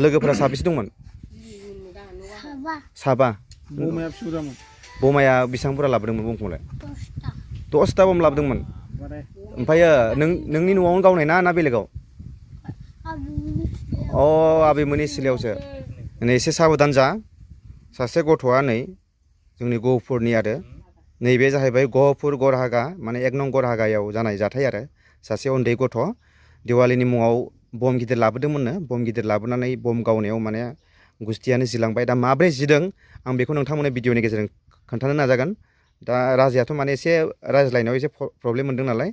लोगोफोरा साबेसे दंमोन? साबा। बमाया बेसेबां? बमाया बेसेबां बुरजा लाबोदोंमोन बमखौलाय? 10ता बम लाबोदोंमोन। ओमफ्राय नोंनि न'आवनो गावनाय ना बेलेगाव? अ आबैमोननि सिलायावसो। नै एसे साबधान जा। सासे गथ'आ नै जोंनि गहपुरनि आरो नैबे जाहैबाय गहपुर गरहागा माने 1 नं गरहागायाव जानाय जाथाय आरो सासे उन्दै गथ' दिवालीनि मुङाव बम गिदिर लाबोदोंमोननो। बम गिदिर लाबोनानै बम गावनायाव माने गुस्थियानो जिलांबाय। दा माब्रै जिदों आं बेखौ नोंथांमोननो भिडिअनि गेजेरजों खोन्थानो नाजागोन। दा राजायाथ' माने एसे रायज्लायनायाव एसे प्रब्लेम मोनदों नालाय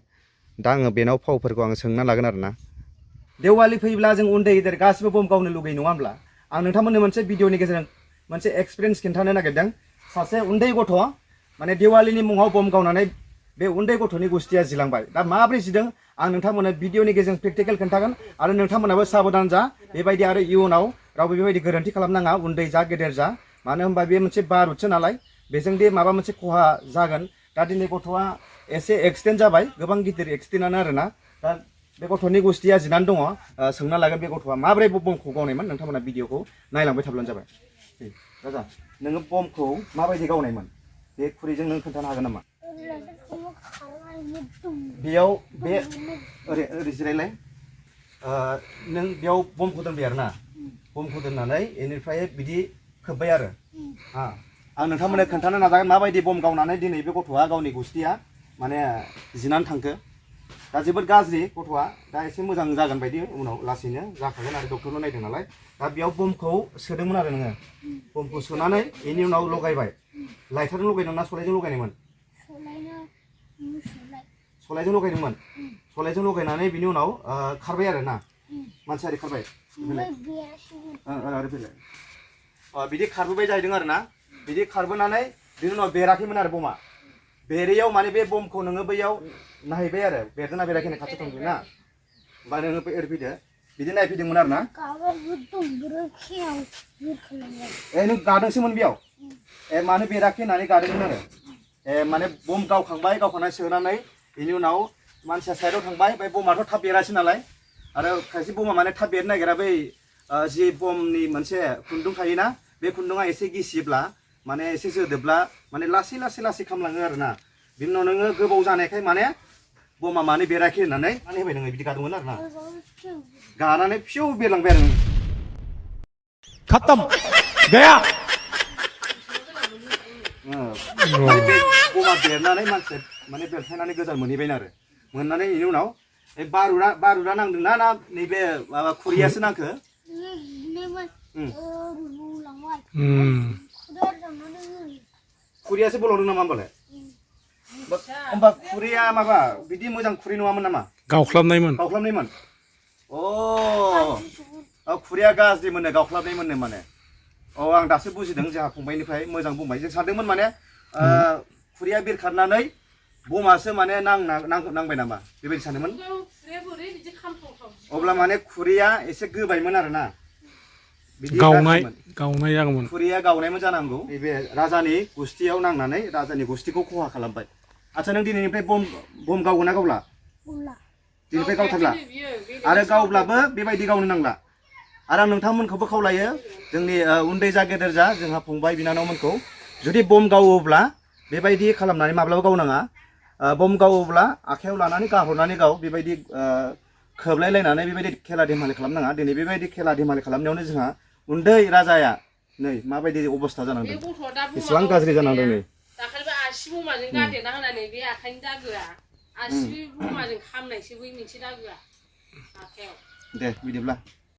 दा आङो बेनाव फावफोरखौ आङो सोंना लागोन आरोना। देवालि फैब्ला जों उन्दै गिदिर गासिबो बम गावनो लुगैयो नङा होमब्ला? आं नोंथांमोननो मोनसे भिडिअनि गेजेरजों मोनसे एक्सपिरियेन्स खिन्थानो नागिरदों। सासे उन्दै गथ' माने दिवालीनि मुङाव बम गावनानै बे उन्दै गथ'नि गुस्थिया जिलांबाय। दा माब्रै जिदों आं नोंथांमोननो भिडिअनि गेजेरजों प्रेक्टिकेल खोन्थागोन आरो नोंथांमोनाबो साबधान जा। बेबायदि आरो इयुनाव रावबो बेबायदि गोरोन्थि खालामनाङा, उन्दै जा गेदेर जा। मानो होनबा बे मोनसे बारुदसो नालाय बेजों दि माबा मोनसे खहा जागोन। दा दिनै गथ'आ एसे एक्सिडेन्ट जाबाय, गोबां गिदिर एक्सिडेन्टआनो आरोना। दा बे गथ'नि गुस्थिया जिनानै दङ। सोंना लागोन बे गथ'आ माब्रै बमखौ गावनायमोन। नोंथांमोना भिडिअखौ नायलांबाय थाब्लानो जाबाय। राजा नोङो बमखौ माबायदि गावनायमोन बे खुरैजों नों खोन्थानो हागोन नामा? बेयाव बे ओरै जिरायलाय। नों बेयाव बमखौ दोनबाय आरोना। बमखौ दोननानै बेनिफ्राय बिदि खोब्बाय आरो। आं नोंथांमोननो खोन्थानो नाजागोन माबायदि बम गावनानै दिनै बे गथ'आ गावनि गुस्थिया माने जिनानै थांखो। दा जोबोद गाज्रि गथ'आ, दा एसे मोजां जागोन बायदि उनाव लासैनो जाखागोन आरो डक्टरनो नायदों नालाय। दा बेयाव बमखौ सोदोंमोन आरो नोङो। बमखौ सोनानै बेनि उनाव लगायबाय। लाइटारजों लगायदों ना सलायजों लगायनायमोन? सलायजों लगायदोंमोन। सलायजों लगायनानै बिनि उनाव खारबाय आरो ना। मानसिया ओरै खारबाय। बिदि खारबोबाय जाहैदों आरो ना। बिदि खारबोनानै बिनि उनाव बेराखैमोन आरो बमा। बेरैयाव माने बे बमखौ नोङो बैयाव नायहैबाय आरो बेरदोंना बेराखै खाथियाव थांबाय ना। ओमफ्राय नोङो ओरै फैदो बिदि नायफैदोंमोन आरो ना। नों गादोंसोमोन बेयाव? मानो बेराखै होननानै गादोंमोन आरो। माने बम गावखांबाय, गावखांनानै सोनानै बेनि उनाव मानसिया साइडआव थांबाय। ओमफ्राय बमाथ' थाब बेरासै नालाय आरो खायसे बमा माने थाब बेरनो नागिरा। बै जि बमनि मोनसे खुन्दुं थायोना, बे खुन्दुङा एसे गिसिब्ला माने एसे जोदोब्ला माने लासै लासै लासै खामलाङो आरो ना। बिनि उनाव नोङो गोबाव जानायखाय माने बमा मानो बेराखै होननानै माने होबाय नोङो बिदि गादोंमोन आरो ना। गानानै फिउ बेरलांबाय आरो। खत्म गया। बमा बेरनानै मानसिया माने बेलथायनानै गोजान मोनहैबाय आरो। मोननानै बेनि उनाव बारुदा नांदोंना ना नैबे माबा खुरियासो नांखो? खुरियासो बलावदों नामा होमबालाय? होमबा खुरिया माबा बिदि मोजां खुरि नङामोन नामा? गावख्लाबनायमोन। गावख्लाबनायमोन। खुरिया गाज्रिमोननो, गावख्लाबनायमोननो माने। आं दासो बुजिदों जोंहा फंबायनिफ्राय मोजां बुंबाय। जों सानदोंमोन माने खुरिया बिरखारनानै बमासो माने नांबाय नामा बेबायदि सानदोंमोन। अब्ला माने खुरिया एसे गोबायमोन आरो ना। गावनाय जागौमोन। खुरिया गावनायमोन जानांगौ। नैबे राजानि गुस्थियाव नांनानै राजानि गुस्थिखौ खहा खालामबाय। आच्छा नों दिनैनिफ्राय बम गावगोन ना गावला? दिनैनिफ्राय गावथारला। आरो गावब्लाबो बेबायदि गावनो नांला। आरो आं नोंथांमोनखौबो खावलायो, जोंनि उन्दै जा गेदेर जा जोंहा फंबाय बिनानावमोनखौ जुदि बम गावोब्ला बेबायदि खालामनानै माब्लाबा गावनाङा। बम गावोब्ला आखाइयाव लानानै गाहरनानै गाव। बेबायदि खोबलायलायनानै बेबायदि खेला धेमालि खालामनाङा। दिनै बेबायदि खेला धेमालि खालामनायावनो जोंहा उन्दै राजाया नै माबायदि अबस्था जानांदों, बेसेबां गाज्रि जानांदों नै। दाखालिबो आसि बमाजों गारदेरना होनानै बे आखाइनि दागोआ आसि बमाजों खामनायसो बै मोनसे दागोआ आखाइयाव। दे बिदिब्ला।